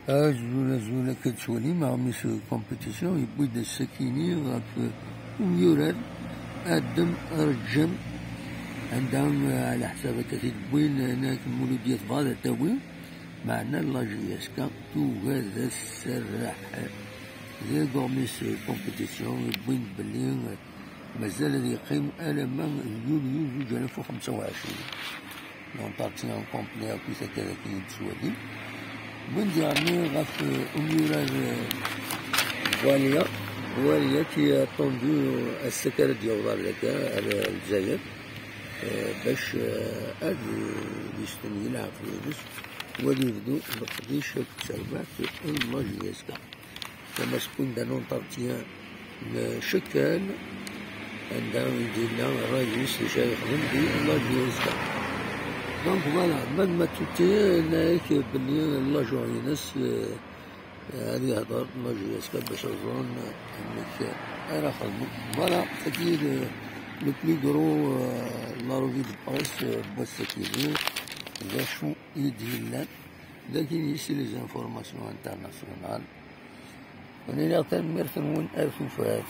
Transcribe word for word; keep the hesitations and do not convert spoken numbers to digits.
Azul, azul, akka d-tettwalim, aɣmis compétition yewwi-d ass-akini ɣef umyurar Adem Reǧǧem, anda, eh, ɛla ḥsab akka t-id-wwin, eh, nak Mulud Yat bɣa ad tawi, meɛna la J S K tuga d aserreḥ deg aɣmis compétition yewwin belli, eh, mazal ad yeqqim alamma d yulyu zuǧ alaf u xemsa u ɛecrin. L'entretien complet akkit akka d akken i d-tettwalim. Win diɣen ɣef, eh, umyurar, eh, Walia. Walia qui est attendu, eh, ass-a kan ara d-yaweḍ ar daka, ar, eh, Lezzayer, eh, bac, eh, ad, eh, yestenyi leɛqel-ines, u ad yebdu leqdic akked terbaɛt n la J S K. Tama s win d un entretien n Cekkan, anda i d-yella ṛṛay-is d acu ara yexdem di la J S K. Donc voilà, même Matuti yenna-ak belli l'agent-ines, euh, ad yehder la J S K bac ad ẓren amek ara xedmen. Voilà, tagi le, le plus gros, euh, la revue de presse, euh, n wass-agi, d acu i d-yellan. Dagi ici les informations internationales. Ur iliɣ tanemmirt-nwen ar tufat.